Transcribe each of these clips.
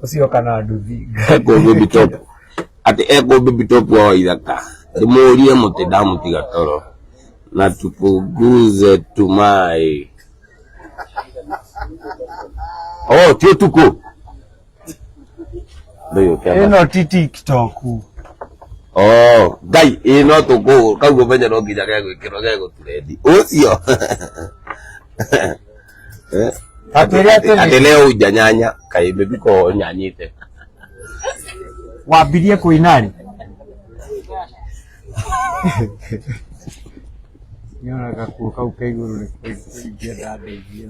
Ũcio kana nduthi. Ekũ Baby Top. Atĩ ekũ Baby Top wa Waithaka. Ndĩmũrie mũtĩ ndamũtiga toro. Na tupunguze tumai. Oh, ti ũtukũ. Ndũyũ kĩamba. Ĩno ti TikTok. Oh, Ngai, ĩ no tũkũ kau ũmenye no nginya gegwĩkĩrwo gegũturendi. Ũcio. Eh? Atwĩre atĩrĩ. Atĩ leo hujanyanya, kaĩ baby ko nyanyĩte. Wambirie kũina rĩ? Nĩona gakuo kau ke igũrũ nĩko ingĩenda ndeithie.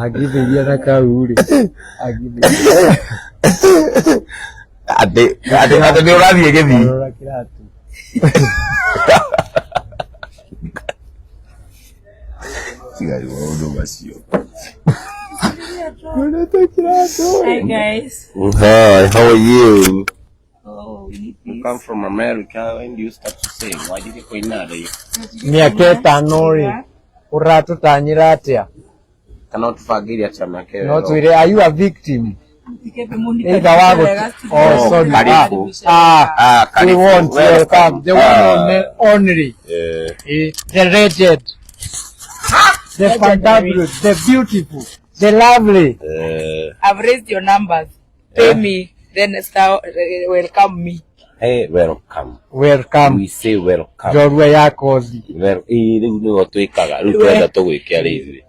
Angĩndeithia na kau rĩ, angĩndeithia. Atĩ atĩ atĩ nĩ ũrathiĩ gĩthii. Rora kĩratũ. Tigai maũndũ macio. Rorete kĩratũ. Hi guys. Hi, how are you? Oh, we need You this. come from America. When do you start to sing? Why did you kũina rĩ? Mĩaka ĩtano rĩ, ũratũtanyĩra atĩa? Kana ũtũbangĩire atĩa mĩaka ĩyo? No twĩre, are you a victim? Either wa gũtu- Oh, sorry. Karibu. Ah, Ah, we karibu. want welcome. The one Ah. only. Eh, Eh, the legend. The fantabulous, the beautiful, the lovely. eh, I've raised your numbers. Pay me, then start, welcome me. Hey, welcome. Welcome. We say welcome. Njorua ya kothi. Well, ĩĩ rĩu nĩho twĩkaga. Rĩu twenda tũgwĩke rĩ ithuĩ.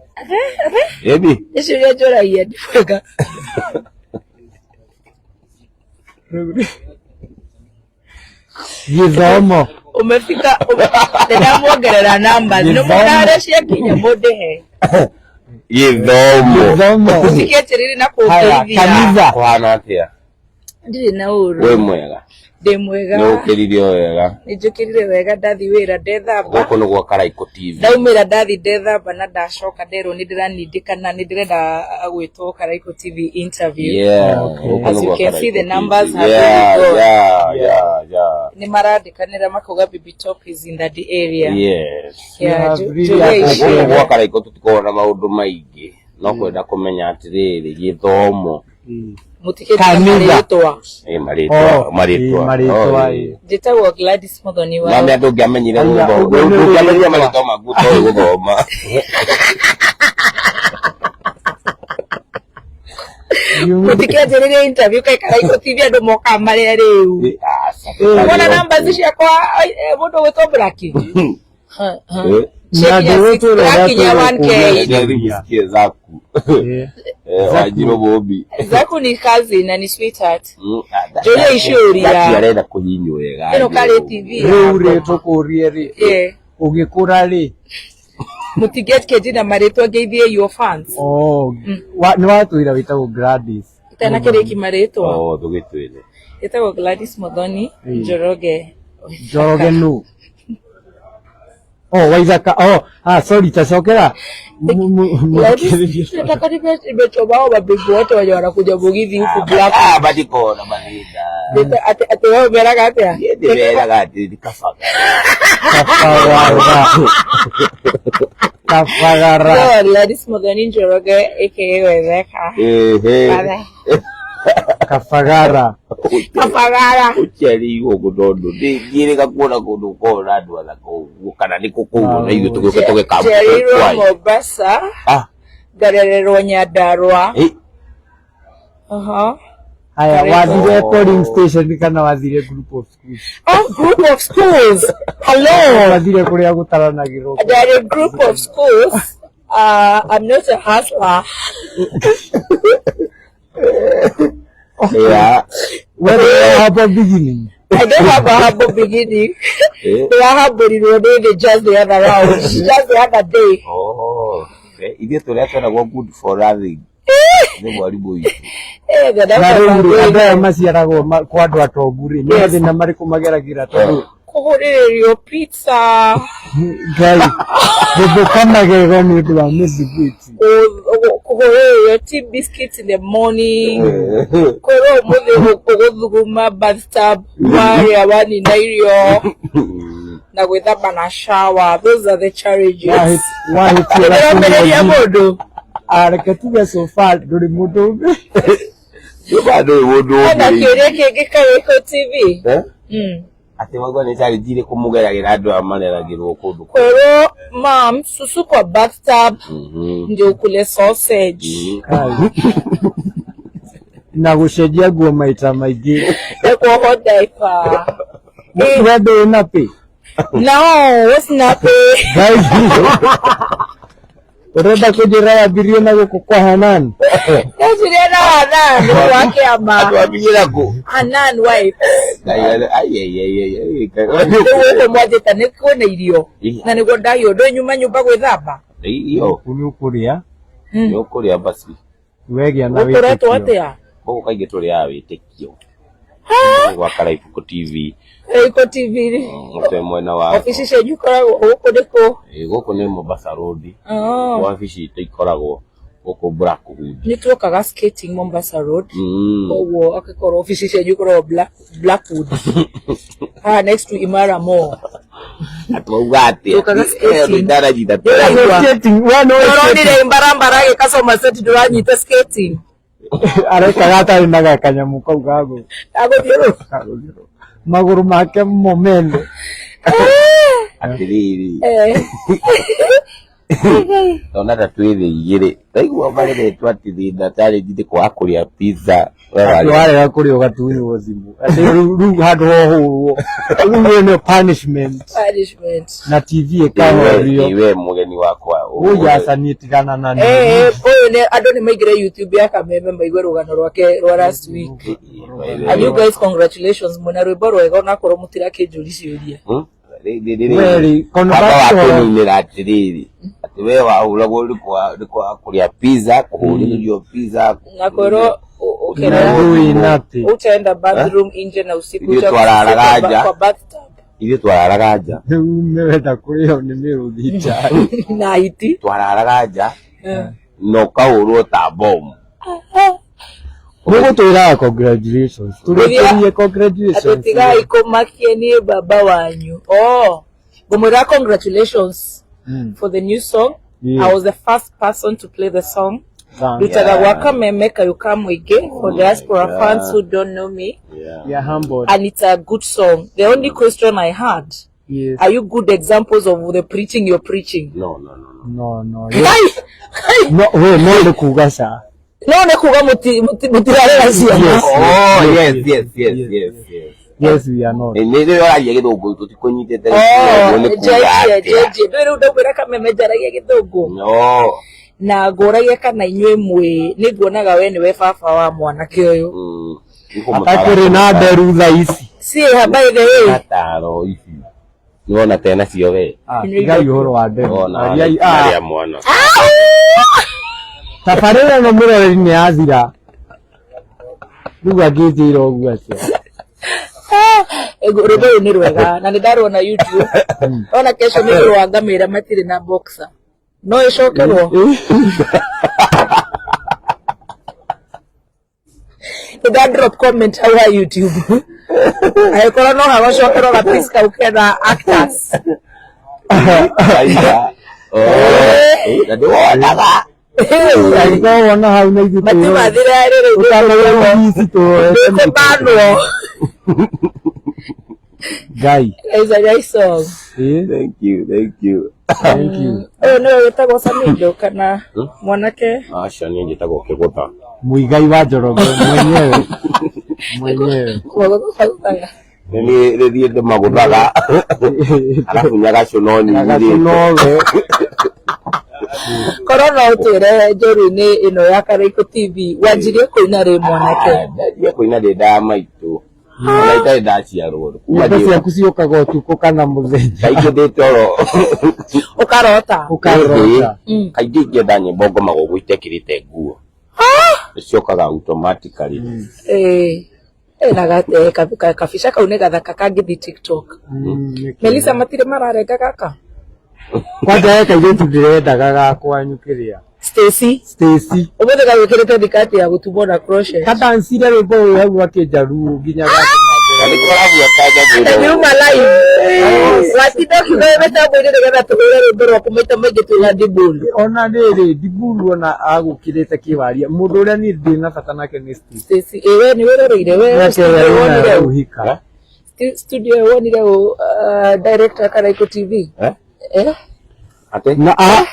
Ĩni. Icio iria njũragia ndi mwega. Gĩthomo. Umefika ndĩramuongerera numbers. Nĩ muona harĩa ciakinya mũndĩhe. Gĩthomo. Gĩthomo. Mũtikĩnjĩrĩri na Haya, kũngeithia. kanitha. Kũhana atĩa? Ndirĩ na ũru. Wĩ mwega. Ndĩ mwega. Nĩ ũkĩrire o wega. Nĩ njũkĩrire wega ndathi wĩra ndethamba. Gũkũ nĩ gwa Karaikũ TV. Ndaumĩra ndathi ndethamba na ndacoka nderwo nĩ ndĩranindĩkana nĩ ndĩrenda gwĩtwo Karaikũ TV interview. Yeah. Okay. Gũkũ As nĩ you gwa can see, the Karaikũ numbers TV. have Yeah, really gone. yeah. Nĩ marandĩkanĩra makauga Baby Top is in that area. Yes. Yeah, You have really Julia Gũkũ Ishira. gwa Karaikũ tũtikoragwo na maũndũ maingĩ. No kwenda kũmenya atĩrĩrĩ, gĩthomo. Mũtikĩnjĩra Kanitha. marĩtwa. Ĩ marĩtwa, Oh, marĩtwa. ĩ, marĩtwa, Oh, ĩ. Njĩtagwo Gladys Muthoni wa Mami andũ ũngĩamenyire Aya, gũthoma. ũguo nĩ Ũngĩamenyire rĩtwa. marĩtwa maku toĩ gũthoma. Mũtikĩanjĩrĩrie interview kaĩ Karaikũ TV andũ mokaga marĩa rĩu. Ĩ, aca, Wona numbers ciakwa mũndũ ũgwĩtwo Blackie. Eh, Na ndĩgũtwĩra ũrĩa Tũrakinya 1K. tũgũkũria. Nisikie zaku. Eh. Eh, Wanjiru Mũmbi. Zaku ni cousin na ni sweetheart. Mm, ah, Njũria iciũria. Zaki arenda kũhihinywo wega. Ĩno karĩ TV. Rĩu rĩ tũkũrie rĩ, Eh. ũgĩkũra rĩ, Mũtingĩnjĩra marĩtwa ngeithie your fans. oh, nĩ watwĩra wĩtagwo Gladys. Itanakĩrĩki marĩtwa. Oh, tũgĩtwĩre. Ĩtagwo Gladys Muthoni Njoroge. Njoroge nũ? Oh, Waithaka. Oh, ah, sorry, tacokera. Gladys, nataka nimechoma hao mabibi wote wenye wanakuja Mugithi huku Black. Ah, matikona na mahinda. Ate ate wao meraga atia? Niĩ ndĩmeraga atĩ nĩ kabaga. Kabagara. Kabagara. So, Gladys Muthoni Njoroge aka Waithaka. Ehe. Father. Kabagara. Kabagara. Ũciarĩirwo ũguo tondũ ndingĩrĩga kuona kũndũ gũkoragwo na andũ athaka ũguo kana nĩ kũ kũu na ithuĩ tũgĩũke tũgĩkambu Njiarĩirwo Mombasa, Ah, ngarererwo Nyandarua. eh, Aha. Haya, Karibu. wathire polling station kana wathire group of schools? Oh, group of schools. Hello. Wathire kũrĩa gũtaranagĩrwo. There are a group of schools. I'm not a hustler. yeah. Where the humble beginning. I don't have a humble beginning. Eh. Ndĩrahambũrirwo nĩ thĩ just the other round, just the other day. Oh, eh, ithuĩ tũrĩa tweragwo good for nothing nĩ mwarimũ witũ. Eh, the Na number rĩu rĩ, andũ aya of maciaragwo kwa andũ atongu rĩ, nĩ mathĩna marĩkũ mageragĩra tondũ kũhũrĩrĩrio pizza, Ngai gũthũka magego nĩ ũndũ wa mĩthiguiti. Kũhũrĩrĩrio tea biscuits in the morning, kwĩrwo ũmũthĩ ũgũthuguma bathtub warĩa wanina irio na gwĩthamba na shower. Those are the challenges. Wahĩtia Ndĩromĩrĩria mũndũ. Ah, reke tuge so far ndũrĩ mũndũ ũngĩ. Nĩũkwa ndũrĩ mũndũ Hena ũngĩ. kĩũria kĩngĩ Karaiko TV? Eh? Mm. Atĩ waigua nĩ challenge irĩkũ mũgeragĩra andũ aya mareragĩrwo kũndũ kũu? Kwĩrwo mam susu kwa bathtub ndio ukule sausage. Kai. Na gũcenjia nguo maita maingĩ. Ekuoho diaper. We ndũrĩ na pĩ. No, what's nappy? Ngai. Ũrenda kũnjĩra yambirie na gũkũ kwa Hanan? Ndeciria na Hanan wa kĩama. Andũ ambirie kũ? Hanan wife. Ngai, ai, ai, ai, ai, ai, ai. Rĩu gũkũ mwanjĩta nĩ kwĩna irio Iya. na nĩguo ndahio ndũ nyuma nyũmba gwĩthamba. Iyo, Nĩ ũkũrĩa nĩ ũkũrĩa basi. wegĩa na Gũkũretwo wĩtĩkio. atĩa? Gũkũ kaingĩ tũrĩaga wĩtĩkio. Gwa Karaibukũ TV. Karaiko TV. Mũtwe mwena wa Obici cianyu ikoragwo gũkũ nĩ kũ? Ĩ, gũkũ nĩ Mombasa Road. Oh. Wabici itũ ikoragwo gũkũ Blackwood. Nĩ tuokaga skating Mombasa Road. Mm. Koguo angĩkorwo obici cianyu ikoragwo Blackwood. Haha next to Imara Mall. Atwauga atĩa? Tũkaga skating. Eh, ndaranyita. Ndĩraigua. Skating, we no Ũronire mbarambara agĩka Somerset ndũranyita skating. arekaga atarĩ na gakanyamũ kau gagũ Agũthiũrũrũka. magũrũ make mo mene. Atĩrĩrĩ. Eh. Ndona ta twĩ thĩ igĩrĩ. Ndaigua mareretwo atĩ thĩna challenge nĩ kwaga kũrĩa pizza. We Atĩ warĩa. warega kũrĩa ũgatunywo thimũ. Atĩ rĩu rĩu handũ hohũrwo. Rĩu ĩyo nĩyo punishment. Punishment. Na TV Ĩ ĩkahorio. we we mũgeni wakwa. Ũyũ aca niĩ tigana na niĩ. Eh, ũyũ nĩ andũ nĩ maingĩre YouTube ya Kameme maigue rũgano rwake rwa last week. And you guys congratulations mwĩna rwĩmbo rwega onakorwo mũtirakĩnjũria ciũria. Weri, Baba convert wakũninĩra atĩrĩrĩ atĩ we wahũragwo nĩ kwaga kũrĩa pizza kũhũrĩrĩrio pizza Na kwĩrwo na ũkĩrĩa ndũĩ natĩ. utaenda bathroom nje na usiku Ithuĩ uta- twararaga kwa nja. kwa bathtub Ithuĩ twararaga nja. Rĩu mewenda kũrĩo nĩ mĩrũthi njari. na hiti. Twararaga nja Eh. na ũkahũrwo ta bomu. Mũgũtwĩraga congratulations. Tũrĩkĩrie congratulations. Atĩ tigai kũmakia niĩ baba wanyu. Oh, ngũmwĩra congratulations for the new song. Yeah. I was the first person to play the song. Thanks. Rutaga Yeah. gwa Kameme kayũ ka mũingĩ for Oh diaspora my fans God. who don't know me. Yeah. We are humbled. And it's a good song. The only question I had, Yes. are you good examples of the preaching you're preaching? No, no, no, no. No, no. Kai! Kai! No, we no nĩ kuga ca. No nĩ kuga mũtirarera ciana. Yes. Oh, Yes, yes, yes, yes, yes, yes. Yes, we are not. Nĩ nĩ ũraria gĩthũngũ tũtikũnyitĩte Oh, nĩ kuga njenjie, atĩa. njenjie. Ndũĩ rĩu ndaumĩra Kameme njaragia gĩthũngũ. No. Na ngũragia kana inyuĩ mwĩ nĩ nguonaga we nĩwe baba wa mwanake ũyũ. Mm. Atakĩrĩ na nderu thaa ici. See her by the way. Ataro ici. Nĩwona tena cio we. Ah, tigai ũhoro wa nderu. Wona Ariai, ah, arĩa mwana. tabarĩra ĩno mwĩroreri nĩ yathira. Rĩu angĩnjĩra ũguo atĩa? Rwĩmbo rũu nĩ rwega na nĩ ndaruona YouTube. Ona kesho nĩ rwa ngamĩra matirĩ na boxer. No ĩcokerwo. Nĩ nda drop comment hau ha YouTube. Angĩkorwo no hagacokerwo ga piece kau kena actors. Aira. Oh. Na ndĩwonaga. Angĩkorwo wona hau na ithuĩ twĩrore. Matimathira rĩrĩ Ũtanagia ici tũrorete ndĩkũbanwo. Ngai. It's a nice song. Eh, Thank you, thank you. thank you. Ũyũ nĩwe wĩtagwo Samido kana mwanake Aca niĩ njĩtagwo Kĩgũtha. Muigai wa Njoroge mwenyewe. Mwenyewe. Magũthaga. Nĩ niĩ nĩ niĩ ndĩmagũthaga. Arabu nyagacũ no Nyagacũ nyigithĩte. nowe. Korwo no ũtwĩre njorua-inĩ ĩno ya Karaikũ TV wanjirie kũina rĩ mwanake? Ah, Ndanjia kũina ndĩ nda maitũ. Ona itarĩ ndaciarwo. Kuma Nyĩmbo ndĩ ciaku ciũkaga ũtukũ kana mũthenya. kaingĩ ndĩ toro. Ũkarota? Ũkarota. Mm. Kaingĩ ingĩenda nyĩmbo ngomaga ũguo itekĩrĩte nguo. Nĩciokaga automatically. Eh. Eh, na kabica kau nĩ gathaka kangĩthiĩ TikTok. Mm, Melissa matirĩ mararenga gaka? Kwanja he kairĩtu ndĩrendaga ga kwanyu kĩrĩa. Stacy. Stacy. Ũmũthĩ gagwĩkĩrĩte thikati ya gũtumwo na crochet. Kadancire rwĩmbo rũu hau akĩnjaruo nginya gatũma Nĩuma live. Watinda ũkiuga wĩ mĩtambo-inĩ nĩgetha tũhũre rwĩmbo rwaku maita maingĩ twĩna Ndiburu. Ona rĩrĩ Ndiburu ona agũkĩrĩte kĩwaria mũndũ ũrĩa niĩ ndĩ na bata nake nĩ Steve. Stacy, ĩ we nĩ wĩroreire we Nake studio ũrĩa wĩna wonire ũ? ũhika. Studio wonire ũ director Karaiko TV? Eh? Eh? Ate? Na a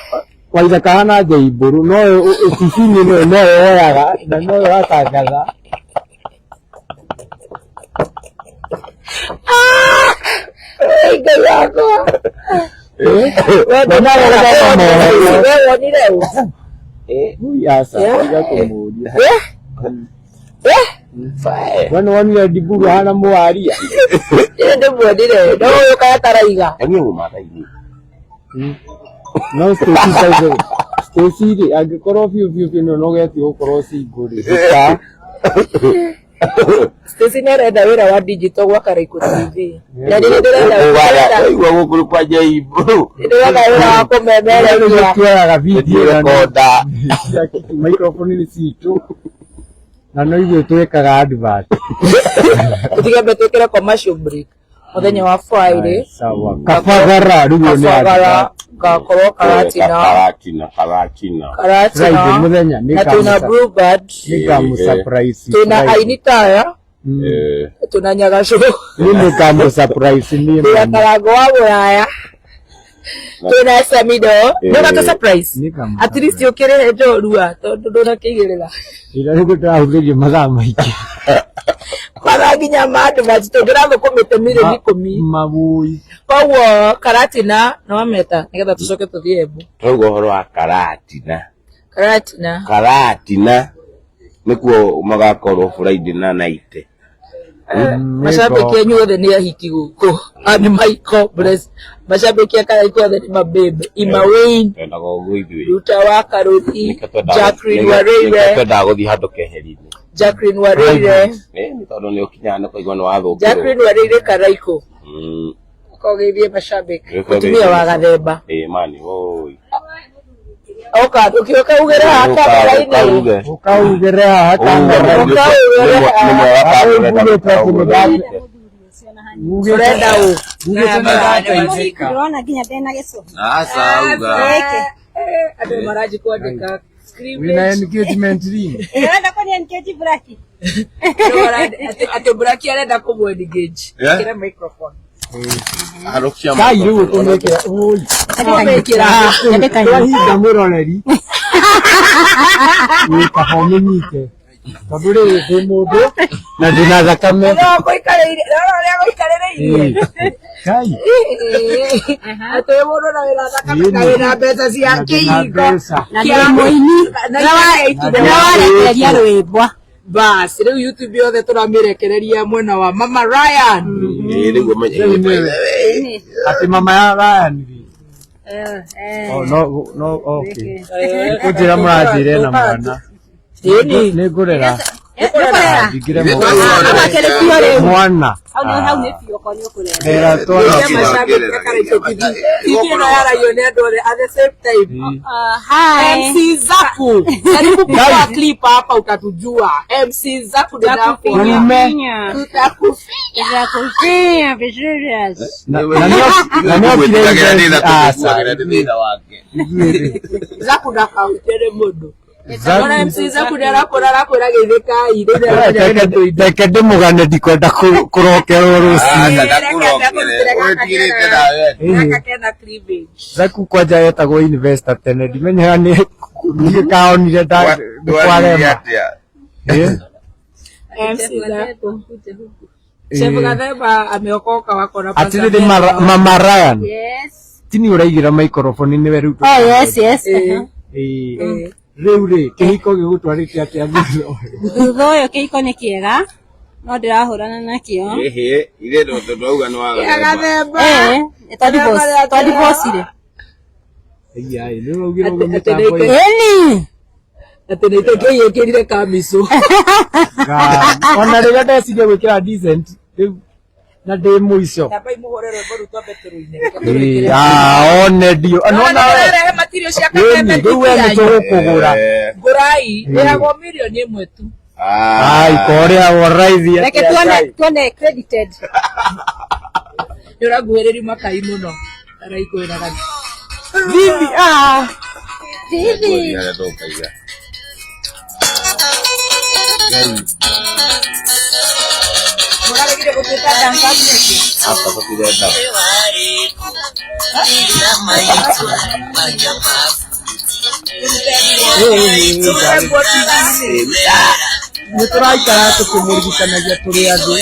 Waithaka hana Njeimbũrũ no tibi-inĩ no nowe woyaga na nowe watangatha. Ĩ Ngai wakwa. We Na nowe ũgethema mohoro. we wonire ũ? Ui, aca, Yeah. tiga kũmũria. Eh? Eh? We nĩwonire Ndiburu ahana mũwaria? Ĩ ndĩmuonire no ũyũ kaya taraiga. Yaani ũmathaini. No Stacy by the way, Stacy rĩ angĩkorwo biũ biũ biũ nĩũnogetie gũkorwo single rĩ hika. Stacy nĩ arenda wĩra wa digital gwa Karaiko TV. Na nĩ ndĩrenda ndĩrenda Waigua gũkũ kwa Njeimbũrũ. ndĩrenda wĩra wa kũmemerekia. Tuoyaga video na Rekoda. microphone nĩ citũ na no ithuĩ twĩkaga advert. Tũtigembe twĩkĩre commercial break mũthenya wa Friday. Sawa. Kabagara rĩu nĩ Kabagara advert. gakorwo Karatina. Karatina, Karatina. Friday Karatina. mũthenya Na twĩna Bluebird. nĩngamũ surprise. Twĩna Aini Taya. Mm. Eh. Twĩna Nyagacũ. Niĩ nĩngamũ surprise niĩ Twĩna mami. Karango wa Mũraya. Twĩna Samido. Nĩ surprise. Nĩngamũ At least ũkĩrĩhe njorua tondũ ndũnakĩigĩrĩra. Ira rĩu ndĩrahũthĩria mathaa maingĩ. Mathaa nginya ma advert tũngĩrathũkũmĩte mirioni ikũmi. Mabui. Koguo Karatina nĩwameta nĩgetha tũcoke tũthiĩ Embu. Tũrauga ũhoro wa Karatina. Karatina. Karatina nĩkuo magakorwo Friday na night. Mashabiki anyu othe nĩ ahiki gũkũ. Ah, nĩ Michael Bless. Mashabiki a Karaiko othe nĩ mabebe. Ima Wayne, Twendaga ũguo ithuĩ. Ruta wa Karũthi, Nĩkĩo twendaga- Jacqueline nĩkĩo Wareire, twendaga gũthiĩ handũ keheri-inĩ. Jacqueline Wareire, Eh, nĩ tondũ nĩ ũkinyaga nĩ kũigua nĩ wathũkĩrwo. Jacqueline Wareire Karaiko. Mm. Ũkogeithie mashabiki. Nĩkĩo Mũtumia wa Gathemba. Eh, mani, oi. Oka, ũkĩũka ugĩre haha kamera-inĩ. Ũkauge. Ũkaugĩre haha kamera-inĩ. Nĩ mwega Ugĩte atĩ nĩ Ũrenda ũ? Ugĩte nĩ ndateithĩka. Ndĩrona nginya ndĩna gĩcũhĩ. Aca uga. Gĩkĩ. Andũ maranji kwandĩka. Wĩna engagement ring. Ndĩrenda kũni engage Blackie. Atĩ Blackie arenda kũmũ engage. Yeah? Ĩkĩra microphone. Harũkia Kai rĩu ũkũmĩkĩra. Oi. Kũmĩkĩra haha. Twahinga mũroreri. Ĩ kaba ũmĩnyite. Tondũ rĩrĩ ndĩ mũndũ na ndĩna thakame. No gũikarĩire, rora ũrĩa gũikarĩrĩirie. Ĩ. Kai. Atĩ wĩ mũndũ na wĩna thakame na wĩna mbeca cia Na ndĩna kĩhingo. mbeca. Na ndĩ mũini. Na Na warekereria rwĩmbo. Bas, rĩu YouTube yothe tũramĩrekereria mwena wa Mama Ryan. Ĩ nĩguo menye. Rĩu nĩwe. Atĩ mama ya Ryan rĩ. Oh, no, no, okay. Kũnjĩra mũranjĩre na mwana. Ĩni. Nĩ ngũrera. Nĩũkũrera? Njingĩre Ithuĩ moko. Amakĩrĩ biũ rĩu. Mwana. Hau nĩ hau nĩ biũ okorwo nĩ ũkũrera. Ndera twana. Ĩrĩa mashabiki a Karaiko TV. TV ĩno yaragio nĩ andũ othe at the same time. Hi. MC Zaku. Karibu kutoa clip hapa utatujua. MC Zaku ndio Mume. Tutakufinya. Tutakufinya vizuri. Na na nĩ okire aca. Zaku ndakahutere mũndũ. Zaku. Ona MC Zaku nĩ arakũra arakwĩra geithĩkai. Rĩu nĩ aramenya wĩna tũindo. Reke ndĩmũgane ndikwenda kũrokerwo rũciũ. Gaka kena cleavage. Zaku kwanja etagwo investor tene ndimenyaga nĩ niĩ kaonire nĩ kwarema. Ĩ? MC Zaku. Chef Gathemba ameokoka wakona Pastor Atĩrĩrĩ mama Ryan Yes. ti nĩ ũraigĩra microphone nĩwe rĩu Oh yes, yes. Eh. Ĩ. Rĩu rĩ kĩhiko gĩgũtwarĩte atĩa thutha ũyũ? Thutha ũyũ kĩhiko nĩ kĩega no ndĩrahũrana nakĩo. Ĩhĩ, ithe ndauga nĩ wa Gathemba. Eh, twadivorcire. Ĩya, ĩ, nĩ ũraugire ũguo Atĩ- atĩ mĩtambo-inĩ. Ĩni. Atĩ nĩ ĩkĩrire kamicũ. Ona rĩrĩa ndeciria gwĩkĩra decent rĩu na ndĩ mũico. Tambai mũhũre rwĩmbo rũu twambe tũrũine. Ĩ, ah, one ndio. Nona we. Nĩũrehe material cia Ĩni, Kameme rĩu we TV nĩ yanyu. tũgũkũgũra. Ngũrai, ĩragwo mirioni ĩmwe tu. Ai, koria waraithi. Reke tuone tuone credited. Nĩ ũranguhĩrĩria makai mũno. Araikwĩraga. Bibi ah. Bibi. Mũraregire gũtuĩka dancers nĩkĩ? Hapa tũtirenda. Tũrute nguo TV-inĩ. Nĩ tũraikara tũkĩmũririkanagia tũrĩ andũ.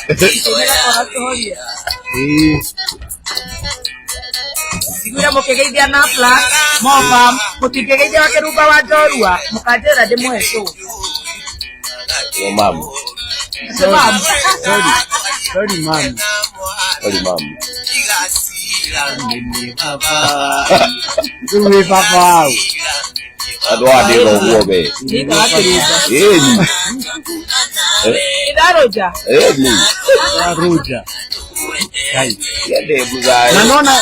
Nĩgakora tũhoria. Ĩĩ. Njiguire mũkĩgeithia na Flash, Mobam, mũtingĩgeithia wa Kĩrumba wa Njorua, mũkanjĩra ndĩmũhe show. Yo mamu. Mom. Sorry. Sorry, ma'am. Sorry mamu. Rĩu wĩ baba wau. Andũ aya ndĩra ũguo we. Nĩikaga Kĩrumba. Ĩni. Itharũja. Ĩni. Ruja. Ngai. Yende mzae. Na nona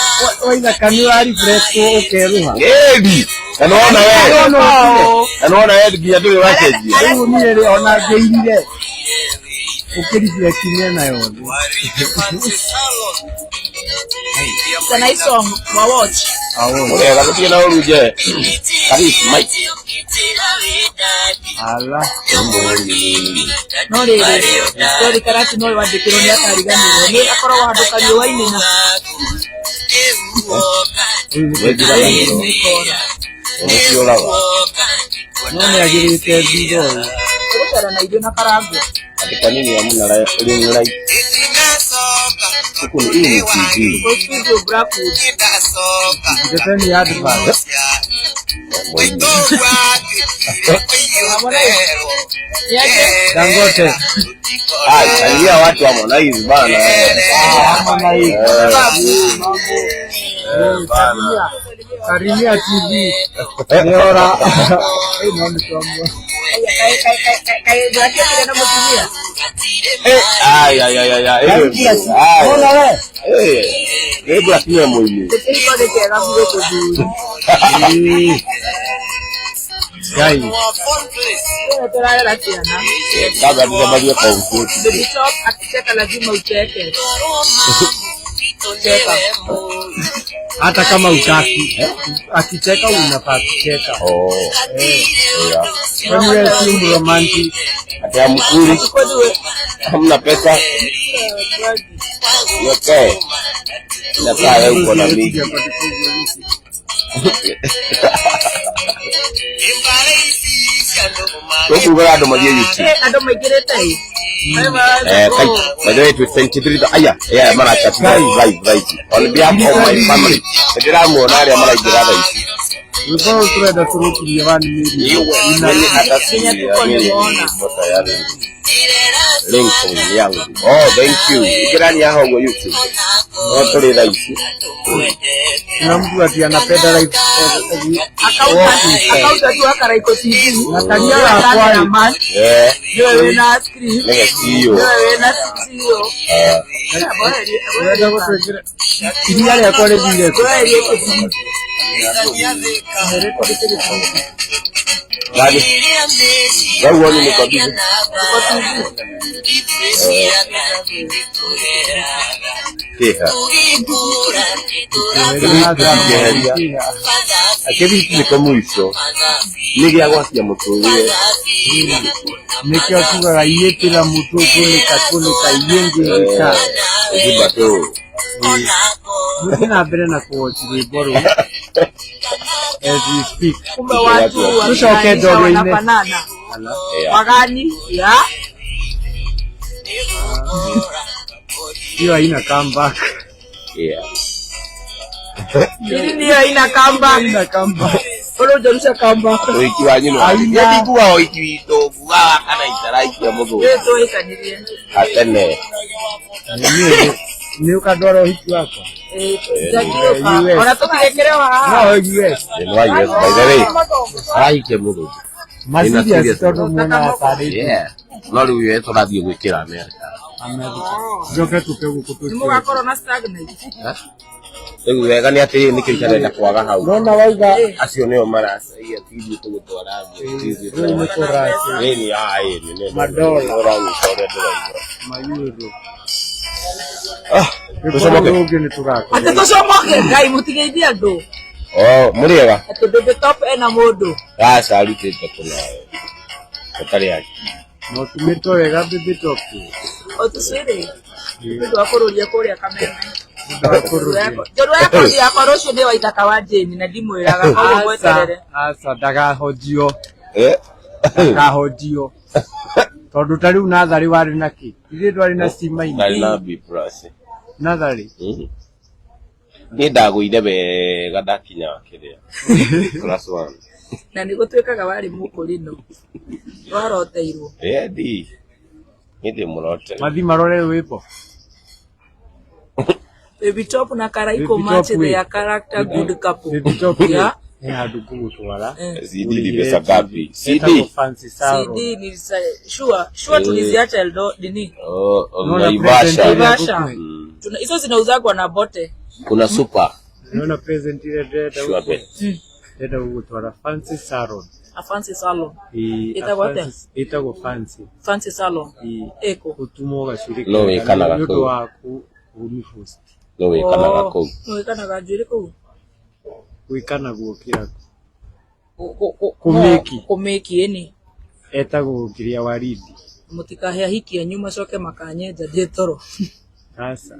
waithaka nĩ ũrareflect ũkeruha. Ĩni. Na nĩwona we. Nona ũkire. Na nĩwona we nginya ndũrĩ ũracenjia. Rĩu niĩ rĩ ona ngĩirire ũkĩreflect mĩena yothe. It's a nice song. Wa watch. Awo. Ũrega gũtirĩ na ũru nje. Karis Mike. Ala. No rĩrĩ, story karati no wandĩkĩrwo nĩ akariganĩrwo. Nĩ akoragwo handũ kariũa-inĩ na Wĩnjĩraga mũno. nĩkora. Nĩciũraga. No nĩ agĩrĩte thutha ũyũ. Tũgũcera na ithuĩ na karangwo. Ati kwa nini hamna ring light? Huku ni hii ni TV. Kwa studio Blackwood. Ndete ni advert. Mwingi. Niaje? Dangote. Ah, changia watu Harmonize bana. Harmonize. Eh, eh, bana. Karimia TV. Nĩora. Ĩno nĩ twamua. Kaĩ kaĩ kaĩ kaĩ ndwakĩrire na mũtumia. Eh, ai ai ai ai ai. Ai. Ona we. Eh. Nĩ ngũrakinya mũini. Kĩhiko nĩ kĩega biũ gũthuri. Ĩĩ. Ngai. Wewe tũrarera ciana. Kabla tujamaliza kwa ufupi. Baby Top akicheka lazima ucheke. Cheka. Hata kama utaki. Akicheka unafaa kucheka. Oh. Yeah. Kwani wewe si mromantic? Ati hamkuli, Kwani we hamna pesa. Yote. Inakaa wewe uko na mingi. Tũkugaga andũ mathiĩ YouTube. Eh, andũ maingĩrĩte ĩ. Eh, thank you. By the way, to 23 aya, yeah, marachat live, live, live. On behalf of my family. Ndĩramuona arĩa maraingĩra thaa ici. Rwĩmbo rũu tũrenda tũrũkirie 1 million. Mimi hata si Kenya tuko mimi nimeona. niko tayari. Link yangu. Oh, thank you. Ingĩrani haha ũguo YouTube. No tũrĩ thaa ici. Kuna mtu ati anapenda live walking style. Accountant wa Karaiko TV. Na Kanyara Niwe akwai. cameraman, Eh, niwe wĩna screen, nĩge CEO. niwe wĩna CEO. Eh, Ũrenda gũtwĩkĩra iria rĩakwa rĩthire kũ? Nani? Wewe huoni niko busy? Kĩha. Kĩgeria. Akĩthi nĩko mũico. Nĩ gĩa gwacia mũtũrĩre. Nĩkĩo tugaga iĩtĩra mũtũ kũnĩka kũnĩka iĩngĩrĩka. Ĩthimba tu. Mũthiĩ na mbere na kũwatch rwĩmbo rũu as we speak. Kumbe watu Tucoke wakinanisha ndoro-inĩ. wanafanana. Ala. Yeah. Wagani ya Hiyo haina comeback. Yeah. Hili niyo haina kamba. Haina comeback. Bado hujarusha kamba. Ũhiki wanyu nĩ Haina. Ndiguaga ũhiki witũ ngugaga kana itaraikia mũthũngũ. Wewe tuikanirie. Atene. Niĩ nĩ ũkandwara ũhiki wakwa? Eh, tutakioka. Ona tukirekerewa haha. No US. Nĩ wa US by the way. Arahikia mũthũngũ. Ma Ĩna serious serious. tondũ muonaga tarĩ Yeah. No rĩu we tũrathiĩ gwĩkĩra America. America. Njoke tũke gũkũ Nĩ twĩkĩre. mũgakorwo na stag night. Eh? Rĩu wega nĩ atĩrĩrĩ nĩkĩo itarenda kwaga hau. Nona wauga Acio nĩo maracaia ti ithuĩ tũgũtwara thĩ, ti ithuĩ rĩu nĩ kũracia Ĩni, ah, ĩni, nĩ- Madola. Ũranyita ũrĩa ndĩraigua. mayuro. Ah, tũcomoke. Rũngĩ nĩ tũgakorwo. Atĩ tũcomoke Ngai mũtigeithie andũ. Oh, mũrĩega? Atĩ Baby Top ena mũndũ. Aca arutĩte kũnawe. Ũtarĩ akili. No tumĩtwo wega Baby Top. O tũcĩrĩ. Nĩ ũndũ wa kũrũria kũrĩa Kameme. Ndakũrũria. Njorua ya kothi yakwa rũciũ nĩ Waithaka wa Jane na ndimwĩraga koguo mweterere. Aca ndagahonjio. Eh? Ndakahonjio. Tondũ ta rĩu natharĩ warĩ na kĩ? Ithuĩ ndwarĩ na stima-inĩ. Ndarĩ na B plus. Natharĩ. Mm. Niĩ ndagũire wega ndakinya kĩrĩa. Class one. Na nĩ gũtuĩkaga warĩ mũkũrinũ. Waroteirwo. Eh, ndi. Niĩ ndĩ mũrote. Mathi marore rwĩmbo. Baby Top na Karaiko Baby match Top we. their character good couple. Baby Top we. Yeah. He handũ ngũgũtwara. Eh. CD ni pesa ngapi? CD. Etagwo Fancy Salon. CD ni sure sure tuliziacha Eldo nini? Oh, oh, Unaona Naivasha. present ile Naivasha. ngũkũhe? Mm. Tuna hizo zinauzagwa na bote. Kuna super. Unaona present ile ndĩrenda Sure gũkũhe? bet. Ndĩrenda gũgũtwara Fancy Salon. A fancy salon. Ĩ, a Ĩtagwo atĩa? Ĩtagwo Fancy. Fancy salon. Ĩ, Ĩkũ. ũtumwo gacuĩrĩ No kega wĩkanaga nĩ ũndũ kũu. wa kũmĩhost. No wĩkanaga kũu. No wĩkanaga njuĩrĩ kũu. Gwĩkanagwo kĩrabu. Kũmĩki. Kũmĩki. Kũmĩki ĩni. Etagwo kĩrĩa Waridi. Mũtikahe ahiki anyu macoke makanyenja ndĩ toro. Aca.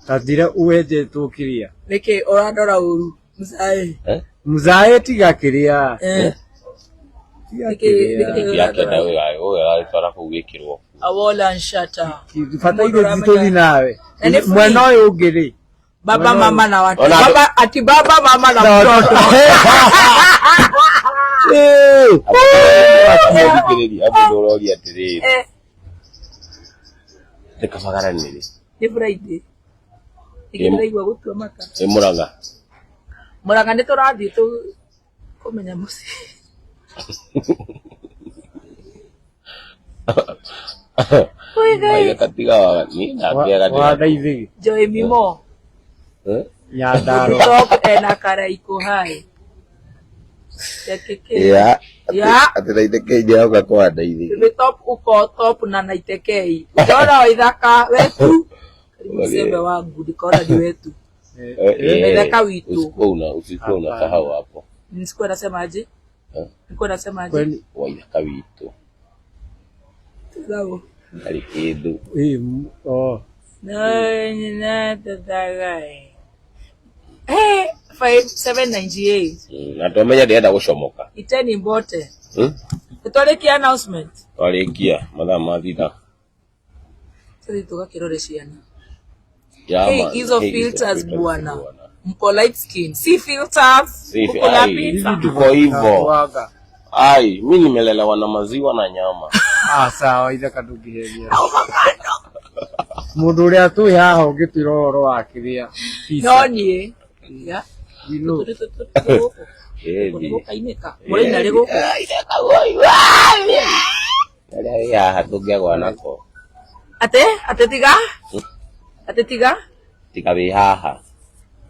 Ta thira wenjetwo kĩrĩa. Nĩkĩ ũrandora ũru? Mzae. Eh? Mzae tiga kĩrĩa. Eh. Tiga Nĩkĩ kĩrĩa. nĩkĩ Yakenda ũrandora? ũyũ aragĩtwara kũu gĩkĩrwo. Awola nshata. Bataire tũthi nawe. Na nĩ free. Mwena ũyũ ũngĩ rĩ. Baba mama na watoto. Ona andũ- Baba ati baba mama na mtoto. Thikĩrĩria, mũndũ ũroria atĩrĩrĩ. Eh, Nĩ kabagara nĩ rĩ? nĩ Friday. Nĩkĩ ndĩraigua gũtua mata. Nĩ Mũrang'a. Mũrang'a nĩ tũrathiĩ tũ kũmenya mũciĩ. Oi Ngai. Waithaka tiga wa niĩ ndakĩaga ndĩra- Wandaithĩgĩ. Joy Mimo. Eh? Nyandarua. Top ena Karaiko hai. Tekeke. Yeah. Yeah. Atĩ Naitekei nĩaroka kwa Ndaithĩgĩ. Baby Top uko top na Naitekei. Ukiona Waithaka wetu. Karibu sembe wangu nikaona ni wetu. Eh, eh, Waithaka witu. Usikuwa una usikuwa unasahau hapo. Nisikuwa nasema aje? Eh? Nilikuwa nasema aje? Kwani Waithaka witũ. Sawa. Ndarĩ kĩndũ. ĩ oh. No, tatagai. Hey, 5798. Na twamenya ndĩrenda gũcomoka. Iteni mbote. Hmm? Twarĩkia announcement. Twarĩkia mathaa mathira. Sasa tugakĩrore ciana. Yeah, Hey, man. hizo Hey, hizo filters filters bwana. Mko light skin. Si filters. Si Uko na ai, pizza. tuko hivyo. Waga. Ai, mi nimelelewa na maziwa na nyama. Ah, sawa ithaka ndũngĩheria. Mũndũ ũrĩa twĩ haha ũngĩtwĩra ũhoro wa kĩrĩa. No niĩ. Yeah. You know. Eh, ndi. Gũkainĩka. Mũraina rĩ gũkũ. Arĩa wĩ haha tũngĩagwa nako. Ate, ate tiga. Ate tiga. Tiga wĩ haha.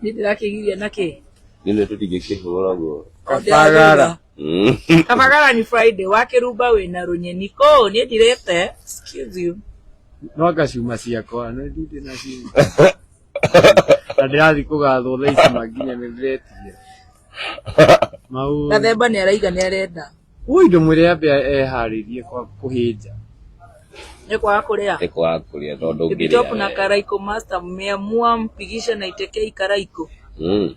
Niĩ ndĩrakĩgiria nakĩ? Nĩ tũtingĩkĩhũra guo. Kabagara. Mm. Kabagara ni Friday wakĩrumba wĩna rũnyeni kũ niĩ ndirĩte excuse you No anga ciuma ciakwa, no ndirĩ na ciuma. Na ndĩrathiĩ kũgathwo thaa ici ma nginya nĩ ndĩretiria. Mau. Gathemba nĩ araiga nĩ arenda Ui ndũmwĩre ambe eharĩrie kwa kũhĩnja. nĩ kwaga kũrĩa Nĩ kwaga kũrĩa tondũ Baby ũngĩrĩa Top na wega. Karaiko Master mmeamua mpigishe na Itekei Karaiko Mm.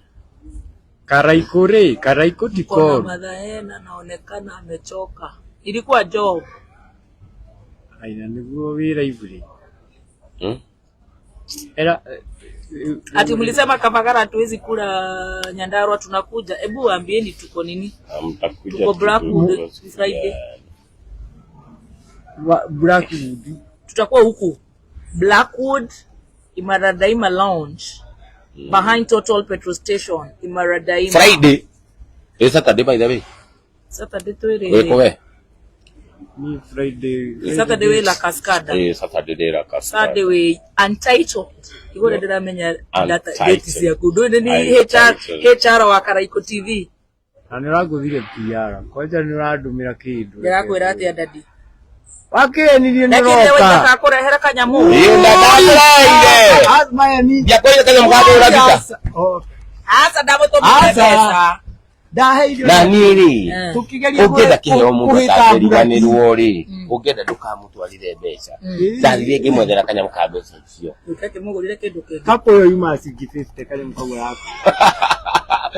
Karaikũ rĩ, Karaikũ ti kona koru. madhaena naonekana amechoka ilikuwa job Aina nĩguo wĩra iburi. Mm? Era ati mlisema Kabagara hatuwezi kula Nyandarua tunakuja hebu waambieni tuko nini Mtakuja Tuko tu- Blackwood tu- Friday. Blackwood. Tutakuwa huku Blackwood Imara Daima Lounge behind Total Petrol Station Imara Daima Friday. Ĩ Saturday by the way. Saturday twĩrĩ Wĩkũ we? Ni Friday. Saturday wĩ La Cascada. Eh, Saturday ndĩ La Cascada. Saturday wĩ Untitled. Igũrũ ndĩramenya data Untitled. date ciaku. Ndũĩ nĩ HR Untitled. HR wa Karaiko TV. Na nĩ ũrangũthire PR. Kwanja nĩ ũrandũmĩra kĩndũ. Ndĩrakwĩra atĩa daddy? Wakĩenirie nĩ Ndekire ũroka. waitaka kũrehera kanyamũ. Ĩ, na ndamũreheire. Ah, maya ni. Ndiakwĩrire kanyamũ ka kũhũra mbica. Oh, Aca ndamũtũmĩire Aca. mbeca. Ndaheirwo. Na niĩ rĩ, Eh. Tũkĩgeria ũngĩenda kĩheo mũndũ kũhĩta atangĩriganĩrwo rĩ, ũngĩenda ndũkamũtwarĩre mbeca. Ndathire ngĩmwethera kanyamũ ka mbeca icio. Ũkakĩmũgũrĩre kĩndũ kĩngĩ. Kapo ĩyo yuma ciringi 50 kanyamũ kau gako.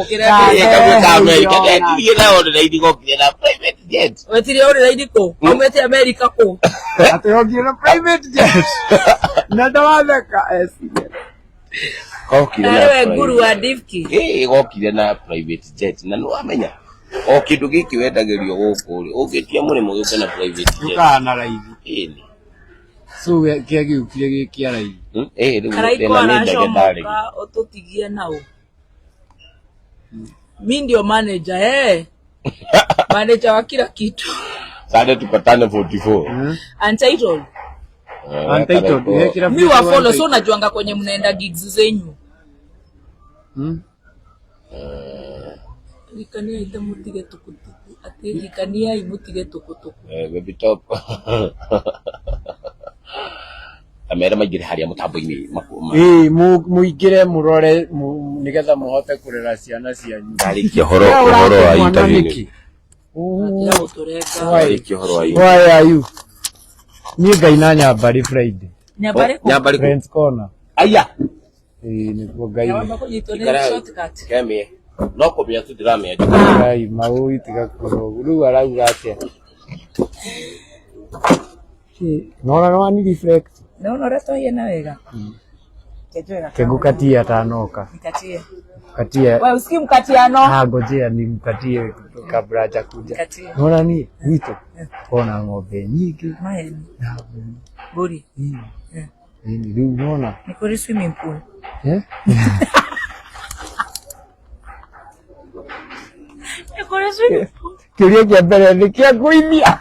Ũkĩrehe. Ĩ, kamwe ka Amerika, Ndaheirwo. ndetirie na online gokire na private jet. Wetirie ũrĩra kũ? Aumĩte Amerika kũ? Atĩ okire na private jet. Na ndawatheka eciria. Gokire na Arĩ we private nguru wa Divki. Ĩ, gokire na private jet na nĩwamenya o kĩndũ gĩkĩ wendagĩrio gũkũ rĩ, ũngĩtia mũrĩmo gĩũke na private jet. Gĩũkaga na raithi. Ĩni. So kĩa gĩũkire gĩ kĩa raithi. Ĩ, rĩu Karaiko thĩna nĩ ndege ndarĩ. aracomoka ũtũtigie nau. Mi ndio manager eh. Manager wa kila kitu. Sunday tupatane 44. Untitled. Eh, Untitled. Karaiko. Wekira Mi wa follow so Untitled. najuanga kwenye mnaenda gigs zenyu. Hmm? Hikaniai ta mutige tukutuku. Ati hikaniai mutige tukutuku. Eh, baby top. Amere maingĩre harĩa mũtambo-inĩ Ĩĩ, mũingĩre mũrore nĩgetha mũhote kũrera ciana cianyu. ndarĩkia ũhoro ũhoro wa Mwana interview nĩkĩ? Tiga gũtũrenga. Why? ndarĩkia ũhoro wa Why are you? Niĩ ngaina Nyambari Friday. Nyambari kũ? Nyambari kũ? Friends Corner. Aya. Ĩĩ, nĩkuo ngaina. Nyamba kũnyitwo nĩ Ikara- shortcut. Kemie. No kũmĩa tu ndĩramĩa. Ngai maũi tiga kũrogu. Rĩu arauga atĩa? Nona no wani reflect. Naona ũrĩa twahiana wega. Kenjoera. Kengũkatie atanoka. Nikatie. Katie. Wewe usikii mkatiano? Ah, ngojea nimkatie kabla hajakuja. Nikatie. Nona ni gwitũ kona ng'ombe nyingĩ Maheni. na Mbũri. ĩĩ. Ĩĩ, rĩu nona Nĩ kũrĩ swimming pool. eh? Nĩ kũrĩ swimming pool. Kĩũria kĩa mbere nĩ kĩa ngũithia.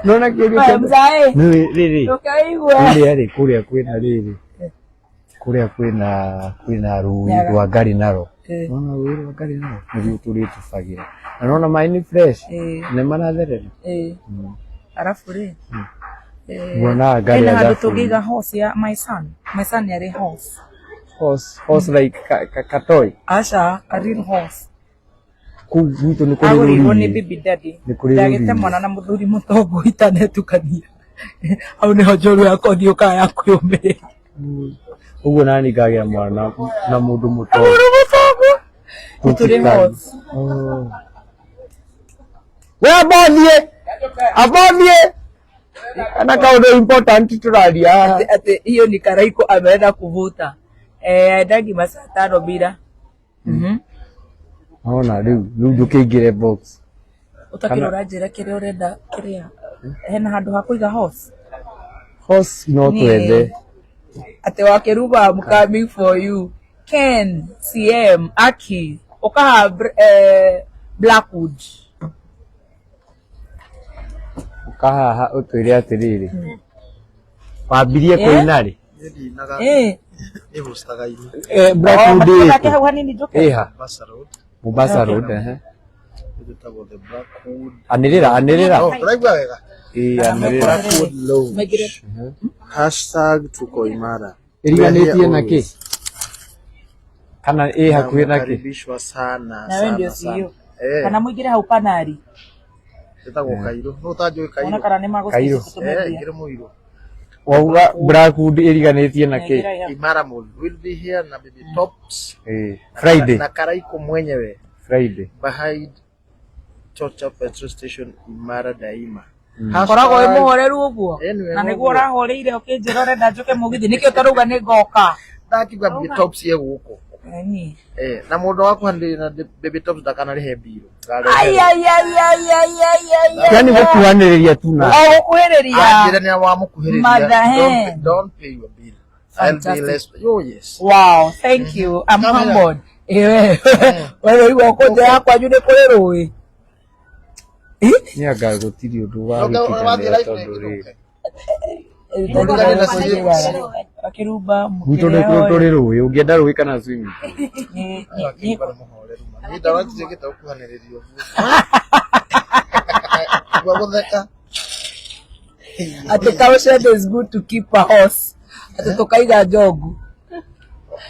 Nona kĩũria Wewe kĩa mbere. mzae. Nĩ rĩrĩ Ndũkaigue. kũrĩa rĩ kũrĩa kwĩna rĩrĩ kũrĩa kwĩna kwĩna rũĩ Nyaga. rwa ngarĩ naro. Eh. Nona rũĩ rwa ngarĩ naro nĩruo tũrĩtubagĩra. Na nona maĩ nĩ fresh Eh. nĩ maratherera. Eh. Arabu rĩ. Eh, Muonaga ngari hena ya handũ thabuni. tũngĩiga horse ya my son. My son nĩ arĩ horse. Horse, horse like ka toy. Aca, a real horse. Kũu gwitũ nĩ kũrĩ Agũrĩirwo nĩ rũriĩ. baby daddy. Nĩ kũrĩ Ndagĩte rũriĩ. mwana na mũthuri mũtongu itanetukania. Hau nĩho njũru yakwa thiũkaga ya kwĩyũmĩrĩria. Ũguo nani ngagĩa mwana na mũndũ mũtongu. Mũndũ mũtongu. Nĩ tũrĩ horse. Oh. We ambothiĩ ambothiĩ kana kaũndũ important tũraria haha. Ati hiyo ni Karaiko ameenda kuvuta. Eh, aendangi masaa tano bila. Mhm. Ona rĩu rĩu ndũkĩingĩre box. Ũtakĩra ũranjĩra kĩrĩa ũrenda kĩrĩa. Hena handũ ha kũiga horse. Horse no Niĩ- twethe. Ati Wakeruba, I'm coming for you. Ken, CM, Aki, ukaha Blackwood. Ũka haha ũtwĩre atĩrĩrĩ. Wambirie kũina rĩ? Ndinaga Eh. nĩ hostaga ini Eh, Blackwood Oh, ĩkũ? hau hanini njoke. Ĩha. Mombasa Road Mombasa Road ehe. ĩtagwo the Blackwood. Anĩrĩra anĩrĩra. Oh, tũraigua wega. Ĩĩ anĩrĩra. Blackwood Lounge. Maingĩre. Hashtag tuko imara. Ĩriganĩtie na We are here kĩ? Kana ĩ hakuhĩ na kĩ? Mnakaribishwa sana Na wewe ndio sana CEO. sana. Eh, Kana mũingĩre hau panari. ĩtagwo Kairũ. No ũtanjũĩ Ona Kairũ? kana nĩ Kairũ. Eh, ingĩre Mũirũ. Wauga Blackwood ĩriganĩtie na kĩ? Imara Mall. We'll be here na Baby Tops. Ĩĩ. Friday. Na Karaiko mwenyewe Friday. behind Chocha petrol station Imara Daima. Koragwo wĩ mũhoreru ũguo. Eh, nĩ wega Na nĩguo ũguo. ũrahoreire ũkĩnjĩra ũrenda njũke mũgithi nĩkĩo ũtarauga nĩ ngoka. Ndakiuga Baby Tops ye gũkũ. Eni. Eh, na mũndũ wa kũhandĩrĩra na Baby Tops ndakanarĩhe mbirũ. Ai ai ai ai ai ai ai. Yani gũkuhanĩrĩria tu na O gũkuhĩrĩria. Anjĩra nĩ wamũkuhĩrĩria. Mother hen. Don't pay your bill. I'll be Fantastic. less. Oh yes. Wow, thank you. I'm Come here. humbled. Ewe, wewe igua kũnja ya kwanyu nĩ kũrĩ rũĩ. Nĩ anga gũtirĩ ũndũ wa Wathiĩ gũkinyanĩra live tondũ rĩngĩ rĩrĩ ndũke. Akĩrumba gwitũ nĩ mũkĩrĩa tũrĩ rũĩ ũngĩenda rũĩ kana swimming pool. Akĩruba nĩ mũhoreru ma. Niĩ ndona tũtiĩkĩte gũkuhanĩrĩria ũguo. Gua gũtheka. Atĩ caution is good to keep a horse. Atĩ tũkaiga njogu.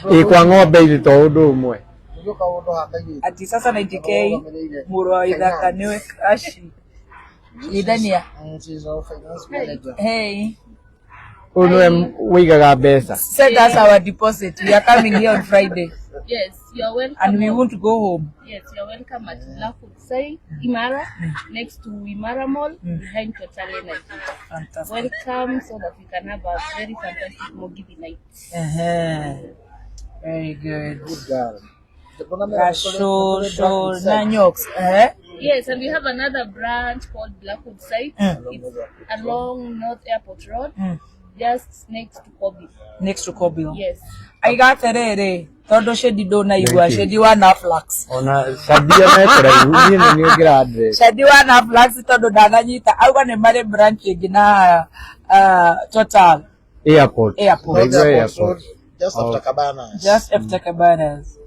Ĩ kwa ng'ombe irĩ to ũndũ ũmwe. Nĩguo kaũndũ hakairĩtu. Ati sasa 90K mũrũ wa ithaka nĩwe aci. Geithania. She's our finance manager. Hey. Ũyũ nĩwe wĩigaga mbeca. Send us our deposit. We are coming here on Friday. Yes, you are welcome. And we won't go home. Yes, you are welcome at Blackwood Sai, Imara, next to Imara Mall, behind Total Energy. Fantastic. Welcome so that we can have a very fantastic Mogithi night. Uh-huh. Very good. Good girl. Kasho, sho, na nyoks. Eh? Yes, and we have another branch called Blackwood Site. It's along North Airport Road, just next to Kobe. Next to Kobil. Yes. Aiga atiriri tondu Shedi ndunaigua Thank you. Shedi wa Naflax. Ona Shadia me kũraihu niĩ nĩ niĩ ũngĩra address. Shedi wa Naflax tondu ndananyita auga nĩ marĩ branch ĩngĩ na Total Airport. Airport. North Ndaigua Airport airport. Road, just after Cabanas. Just after Cabanas.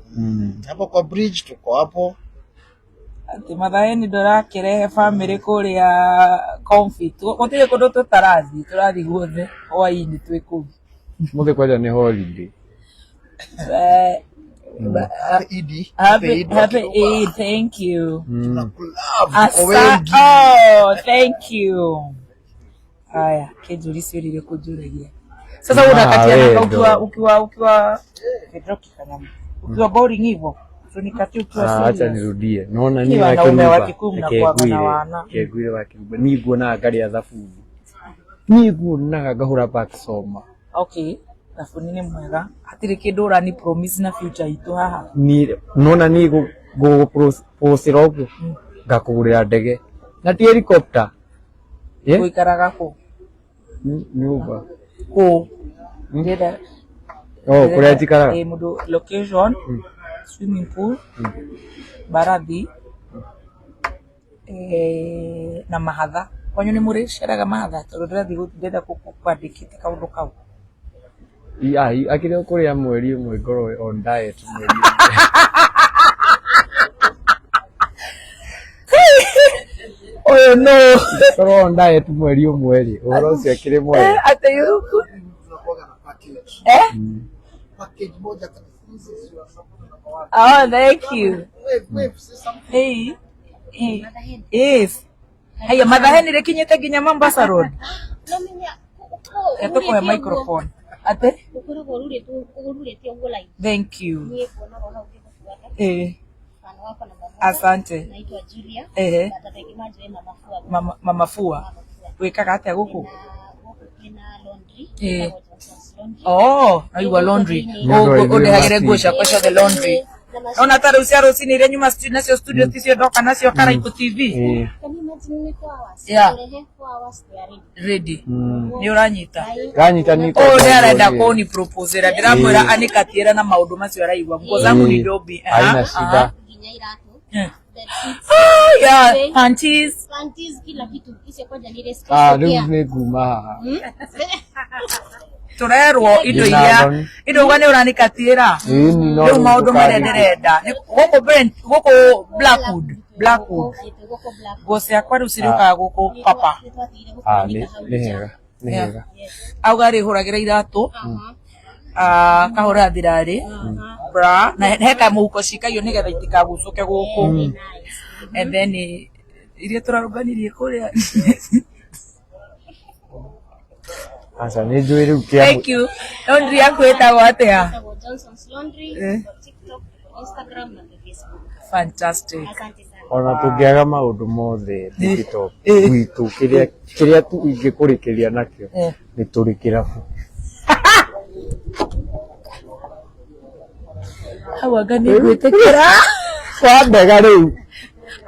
Hapo kwa bridge tuko hapo. Atĩ Mathaeni ndũrakĩrehe bamĩrĩ kũrĩa Comfy. Gũtirĩ kũndũ tũtarathiĩ, tũrathiĩ guothe hwaĩ-inĩ twĩ kũu. Mũthĩ kwanja nĩ holiday. Eh, Happy Eid. Happy, Eid. happy Eid, thank you. Tunakulove tuko Asa, wengi. oh, thank you. Haya, kinjuri ciũria irĩkũ njũragia. Sasa Ma, unakatia namba wendo. ukiwa ukiwa ukiwa Kidoki kanyama. Ukiwa boring hivyo. Tunikatie ukiwa Ah, acha serious. nirudie. Nona Ni ni wanaume wa wakiruba. Kikuyu mnakuwaga na wana. Kegwire wakiruba. Ni nguonaga ngarĩa thabuni. Ni nguonaga ngahũra backsoma. Okay. Thabuni nĩ mwega. Hatirĩ kĩndũ ũrani promise na future itũ haha. Ni nona ni gũgũpũcĩra ũguo ngakũgũrĩra ndege. Na ti helicopter. Eh? Gũikaraga kũ? Nyũmba. Kũ? Ndĩrenda Oh, kũrĩa njikaraga. Eh, mũndũ location, swimming pool, mbarathi, eh, na mahatha. Kwanyu nĩ mũrĩceraga mahatha tondũ ndĩrathiĩ ndĩrenda kwandĩkĩte kaũndũ kau. Akĩrĩ kũrĩa mweri ũmwe ngorwo on diet mweri ũmwe. Ũyũ no. Ngorwo on diet mweri ũmwe rĩ, ũhoro ũcio akĩrĩ mwega. Atĩ you Tunakuwaga na package. eh? Package moja kabisa. This is your support number one. Oh, thank you. Wave, wave, say something. Hey. Hey. Yes. Haya, Mathaheni rĩkinyĩte nginya Mombasa Road. No menya Etũkũhe microphone. Atĩ? Ũkoragwo ũrurĩte ũguo live. Thank you. Niĩ kuonaga hau ngĩgũbuata. Eh, Mfano wako namba moja. asante. Naitwa Julia. Ehe. But andũ aingĩ manjũĩ Mama Fua. Mama, Mama Fua. Mama Fua. Wĩkaga atĩa gũkũ? Na gũkũ kwĩna laundry. Eh. Ĩtagwo Johnson's Laundry. Oh, naigua laundry. Nĩ ũndũ wa ithuĩ Ũndehagĩre nguo macini. ciakwa ciothe laundry. Ona ta rĩu cia rũcinĩ iria nyuma nacio studio ticio ndoka nacio Karaikũ TV. Ĩĩ. Can you imagine nĩ 4 hours? Yeah. Ũrehe 4 hours they are ready. Ready. Nĩ ũranyita. Nganyita nĩ Ũyũ nĩ arenda kũni proposera ndĩramwĩra anikatiĩra na maũndũ macio araigua nguo zangu ni dobi. Haina shida. Nginya iratũ. Eh. Bedsheets. Oh, yeah, panties. Panties, kila kitu. Icio kwanja nĩ irĩ Ah, special rĩu care. nĩ nguma haha. Tũrerwo indo Ndĩna iria thoni. indo uga nĩ ũranikatiĩra. Ĩni no Rĩu maũndũ marĩa ndũkanjĩke. ndĩrenda. Gũkũ Brent, gũkũ Blackwood, Blackwood. Gũkũ Blackwood. Nguo ciakwa rĩu cirĩũkaga gũkũ papa. Nĩ twatigire Ah, gũkũanĩka nĩ hau nĩ nja. hega. Nĩ hega. Auga rĩhũragĩra iratũ akahũra thirarĩ bra na he kamũhuko cikagio nĩgetha itikagucũke gũkũ and then iria tũrarũnganirie kũrĩa. Aca nĩ njũĩ rĩu kĩa Thank you. Laundry yaku ĩtagwo atĩa? Ĩtagwo Johnson's Laundry, tuko TikTok, tuko Instagram na tuko Facebook. Fantastic. Asante sana. Ona tũngĩaga maũndũ mothe TikTok gwitũ kĩrĩa kĩrĩa tu ingĩkũrĩkĩria nakĩo Eh. nĩ tũrĩ kĩrabu. Hau anga nĩ ngwĩtĩkĩra. Wambega rĩu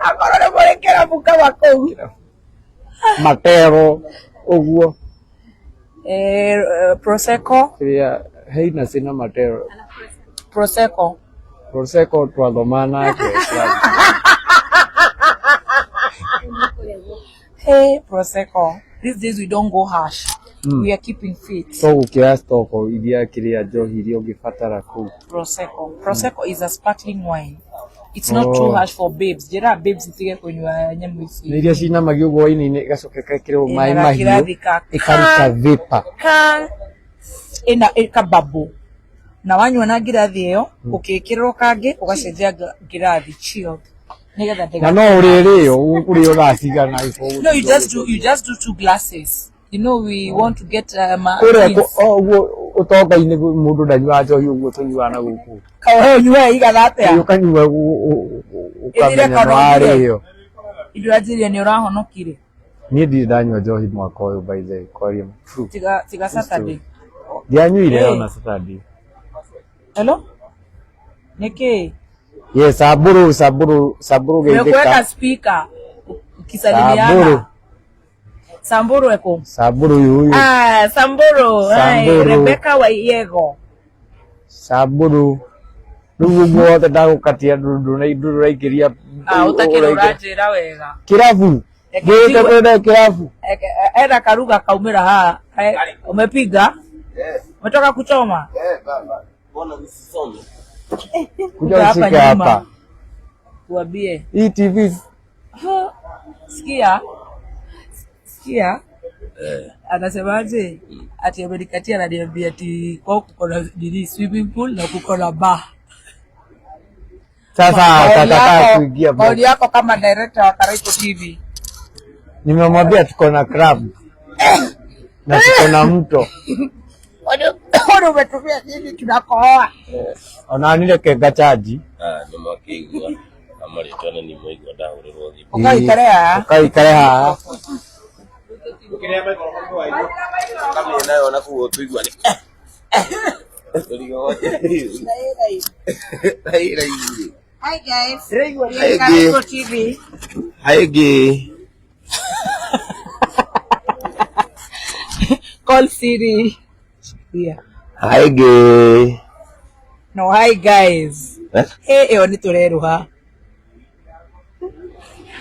Akorwo nĩ mũrĩ kĩrabu kaba kũu. matero ũguo Eh, Prosecco, kĩrĩa heina cina matero Prosecco. Prosecco twathoma nake kĩrabu. Hey, Prosecco. These days we don't go harsh. We are keeping fit. To gũkĩoya stoko iria kĩrĩa njohi iria ũngĩbatara kũu. Prosecco. Prosecco is a sparkling wine. It's not too Oh. harsh for babes. Njĩra babes itige kũnyua nyamũ ici. Nĩ iria cinamagio ũguo waini-inĩ igacoka ĩgekĩrwo maĩ Ĩna mahiũ gakirathi ka ĩkaruta vapor. Ka ĩna ĩkababo. Na wanyua na ngirathi ĩyo, ũkĩkĩrĩrwo kangĩ ũgacenjia ngirathi chilled. Nĩgetha Na ndĩga. no ũrĩrĩo ũrĩo thaa cigana. No, you just do two glasses. You know we want to get Kũrĩa twins. ũguo ũtonga-inĩ mũndũ ndanyuaga njohi ũguo tũnyuaga na gũkũ. Kaũhe ũnyue igana atĩa? Ũkanyua Ĩthire ũkamenya kana nĩ ũthire? warĩo. Indũranjĩrire nĩ ũrahonokire. Niĩ ndirĩ ndanyua njohi mwaka ũyũ, by the way, kwaria true. Tiga tiga Saturday. Ndianyuire Hey. ona Saturday. Hello? Nĩkĩ? Yes, Samburu, Samburu, Samburu Nimekuweka geithĩka. speaker ukisalimiana. Samburu. Samburu eko. Samburu yuyu. Ah, Samburu. Hai, Samburu. Rebecca Waiyego. Samburu. Rĩu ũguo wothe ndagũkatia ndũraingĩria. Ah, utakĩrĩ ũranjĩra wega. Kĩrabu. Reke Ngĩte njigue. kwenda kĩrabu. Ena karuga kaumĩra haha. Umepiga? Umetoka kuchoma? Mbona nisisome? Kuja Hapa ushike nyuma. hapa. Tuambie. Hii TV. Sikia. Sikia. Anasemaje? Ati amenikatia, ananiambia ati kwao kuko na nini, swimming pool na kuko na bar. Sasa Maoni atakataa kuingia. Maoni yako kama director wa Karaiko TV. Nimemwambia tuko na club na tuko na mto. Kwani umetumia nini tunakohoa? Ona nireke ngachaji. Ah, nĩ makĩigua na marĩtwa na nĩ maigua ndahũrĩrwo thimũ. Ũkaikare haha. Ũkaikare haha. Kamĩna yo na kũu tũigua nĩ Hi guys. Hi, Karaiko TV. Haingĩ. Call Siri. Yeah. Haingĩ. No, hi guys. Eh? Hey, ĩyo nĩ tũreruha.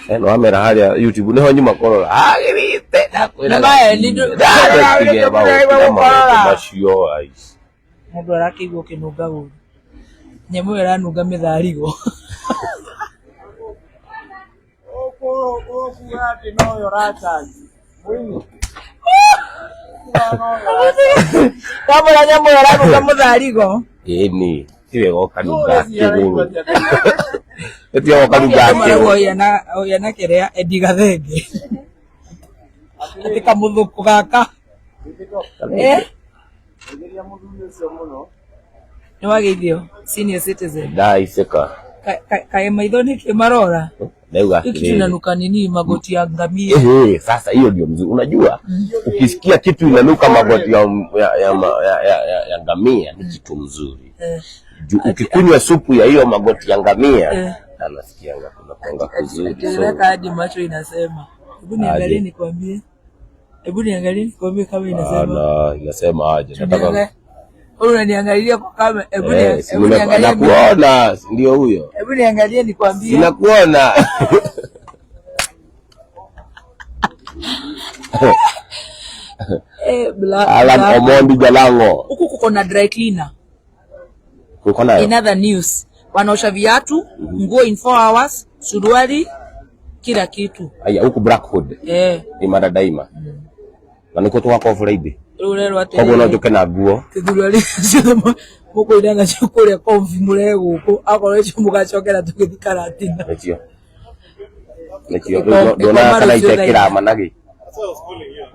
Eh, no wamera harĩa YouTube nĩho nyuma kũrora agĩrĩte ndakwĩraga. Nĩ ma, nĩ ndũ- Ndatige ndũ- maũndũ ndũ- maũndũ macio ai. Mũndũ arakĩigua ũkĩnunga ũru. Nyamũ ĩyo ĩranunga mĩtharigo. Ũkuga atĩ noyo ũracaji. Mũini. Wamũra nyamũ ĩyo ĩranunga mũtharigo. Ĩni ti wega ũkanunga kĩgũrũ. Ti wega ũkanunga kĩgũrũ. Ũyana kĩrĩa Eddie Gathenge. Atĩ kamũthũkũ gaka. Eh? Nĩ wageithio senior citizen. Ndaicĩka. Kaĩ maitho nĩkĩ marora? Ndauga Hii kitu atĩrĩrĩ. inanuka nini? Magoti ya ngamia. Ehe, sasa hiyo ndio mzuri. Unajua, ukisikia kitu inanuka magoti ya ngamia ni kitu mzuri. Juu ukikunywa supu ya hiyo magoti ya ngamia anasikianga kuna kuanga kuzuri. So, Atiweka hadi macho inasema. Hebu niangalie Aje. nikwambie. Hebu niangalie nikwambie kama inasema. ana inasema aje? Nataka Wewe unaniangalia kwa kama hebu eh, si hebu niangalie nakuona, si ndio huyo? hebu niangalie nikwambie. Sinakuona. Eh, Alan Omondi Jalango. Huku kuko na dry cleaner. Kuko nayo. In other news, wanaosha viatu, nguo in 4 hours, suruali, kila kitu. Aya, huku Blackwood. Eh, Imara daima. Na niko twakobu raithi. rĩu ũrerwo Koguo no atĩrĩrĩ. njũke na nguo. Thurari ciothe mũkũina nacio kũrĩa kombi mũrehe gũkũ akorwo icio mũgacokera tũgĩthiĩ karatina. Nĩcio. Nĩcio. Ĩko Ndona kana marũcio thaa itekĩrama nagĩ.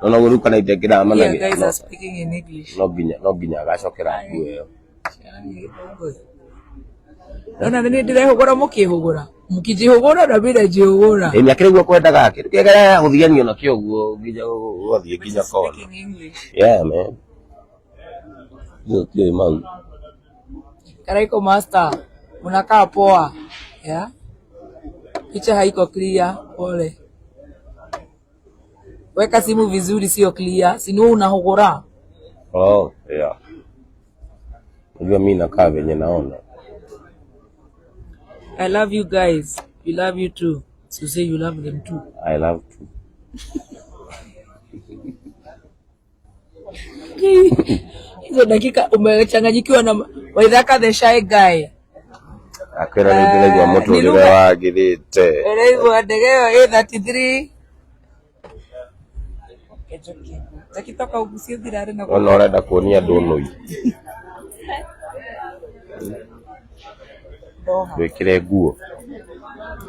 Nona ũguo rĩu kana itekĩrama Here nagĩ. guys are speaking in English. No nginya agacokera nguo ĩyo. Nona nĩ ndĩrehũgũra mũkĩhũgũra. Mũkĩnjihũgũra na mimi najihũgũra. Ĩni akĩrĩ guo kwendaga kĩndũ kĩega gũthianio nakĩo ũguo nginya ũgathiĩ nginya kona. Speaking English. Yeah, man. Hiyo tiũĩ mau. Karaiko master, unakaa poa. Yeah? Picha haiko clear, pole. Weka simu vizuri, sio clear. Si ni wewe unahogora. Oh, yeah. Unajua mimi nakaa venye naona. I love you guys. We love you too. So say you love them too. I love to. Hizo dakika umechanganyikiwa na Waithaka the shy guy. Akwĩra rĩu ndĩraigua mũtũrĩre wagĩrĩte. Ũraigua ndege ĩyo A33. Njoke. Takitoka ugucie thirarĩ na Wona ũrenda kuonia andũ nũi. Ndoha. Ndwĩkĩre nguo.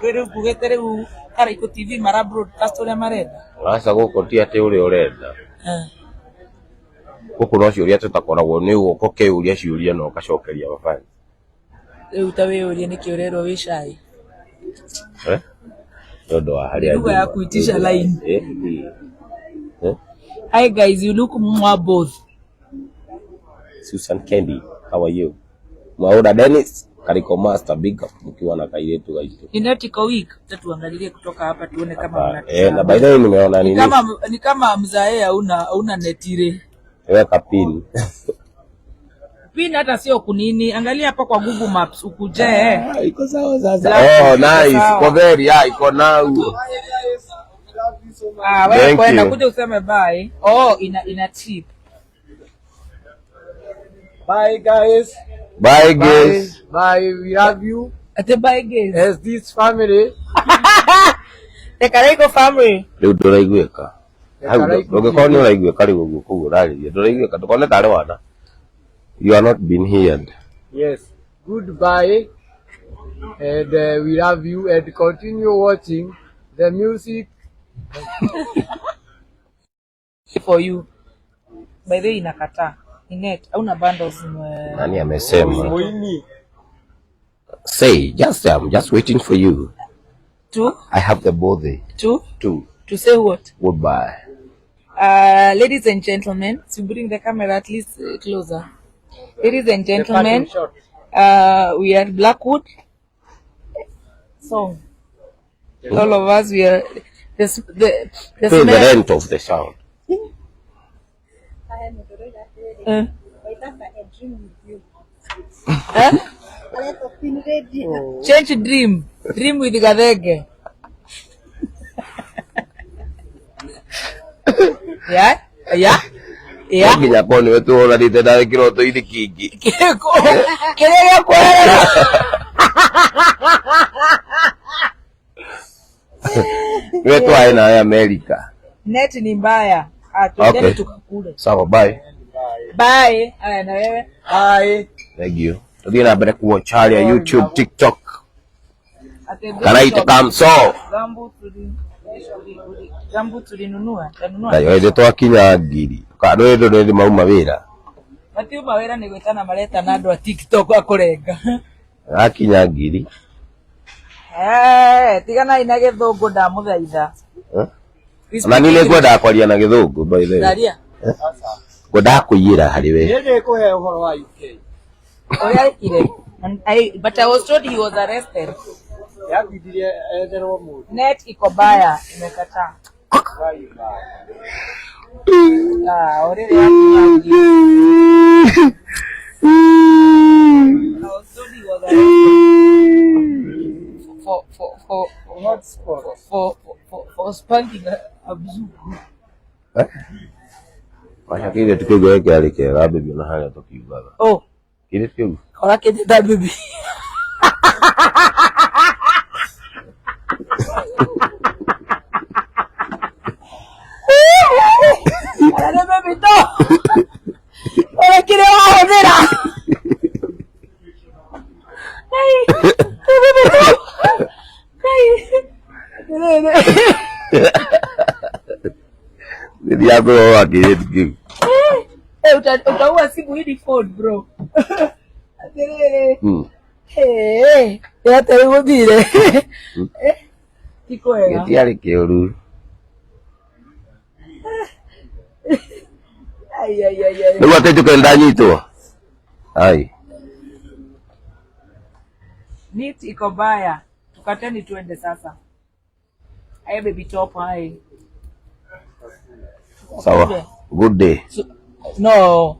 Rĩu ngugĩte rĩu Karaikũ TV mara broadcast ũrĩa marenda. Aca gũkũ ti atĩ ũrĩa ũrenda. Eh. Gũkũ no ciũria tũtakoragwo nĩ ũgoka ũkeyũria ciũria na ũgacokeria mabani. Rĩu ta wĩyũrie nĩkĩ ũrerwo wĩ shy. Eh? Nĩ ũndũ wa harĩa Lugha ya njuma. kuitisha line. Eh, eh. Hi guys, you look mwa both. Susan Kendi, how are you? Mwaura Dennis, Kariko Master, big up mkiwa na kairetu gaitu. Ni net iko weak. Tuangalie kutoka hapa tuone kama Hapa, eh, na by the way nimeona ni nini? kama ni kama mzae hauna netire. Weka pin. Pin hata sio kunini. Angalia hapa kwa Google Maps ukuje. Ah, iko sawa sasa. Black Oh, iko nice. sawa. Kwa very, ah, iko now. Ah, wewe Thank kwenda you. kuja useme bye. Oh, ina tip. Bye guys. Bye guys. Bye. We love you Ate bye guys. as this family. The Karaiko family. Rĩu ndũraiguĩka. The Hau Karaiko ndũngĩkorwo nĩ ũraiguĩka rĩu ũguo koguo ũrarĩria. Ndũraiguĩka ndũkone tarĩ wana. You are not being heard. Yes. Goodbye. And we love you and continue watching the music. For you. By the way inakataa. Ni net. Hauna bundles. Nani amesema? Say, just I'm just waiting for you. To I have the body to to to say what? goodbye. Ladies and gentlemen, to bring the camera at least closer. Ladies and gentlemen, we are Blackwood. Song. All of us, we are the Pay the smell. rent of the sound. Eh? Waithaka a dream with you. Eh? Aretwo Queen Radio. Change dream. Dream with Gathege. Yeah? Yeah? Yeah? No nginya korwo nĩwe tũhũranĩte nawe kĩroto-inĩ kĩngĩ. Kĩrĩa gĩakweherera. Nĩwe twarĩ nawe America. Net ni mbaya. Ah, twendeni Okay. tukakule. Sawa, bye. Bye. Aya na wewe. Bye. Thank you. Tũthiĩ na mbere kuwatch harĩa YouTube, TikTok. Ate Karaita Kamso. Gambu tulinunua. Tanunua. Ngai oithe twakinya ngiri. Andũ ĩndũ nĩ mauma wĩra. Matiuma wĩra nĩ gwĩtana maretana andũ a TikTok a kũrenga. Akinya ngiri. Eh, tiganai na gĩthũngũ ndamũthaitha. Eh? Ona niĩ nĩ ngwendaga kwaria na gĩthũngũ by the way. Ndaria. Ngwendaga kũiyĩra harĩ we. Niĩ ndĩkũhe ũhoro wa UK. Ũrĩa ekire. And but I was told he was arrested. Yambithirie etherwo mũndũ. Net iko baya, imekataa. Bye bye. Ah, already yakinya ngiri. I was told he was arrested for Hotspot. for spanking a mzungu. Eh? Wacha kĩirĩtu kĩu gĩkĩ kĩarĩ kĩega baby ona harĩa tũkiugaga. Oh, Kĩirĩtu kĩu. kora kĩnjĩta bibi. Ara nĩ bibi to. Ora kĩrĩa wahũthĩra. Ngai, nĩ bibi to. Ngai. Atĩrĩrĩ. Nĩthiaga kũrora kĩirĩtu kĩu. Eh, utaua simu hii ni phone bro. Atĩrĩrĩ. Hey, ĩrate rĩu gũthire. Eh, ti kwega. Gĩtiarĩ kĩũru. Ai, ai, ai, ai. Rĩu atĩ njuke nĩndanyitwo. Ai. Net iko baya. Tukateni tuende sasa. Haya baby top hai. Sawa. Good day. So, no.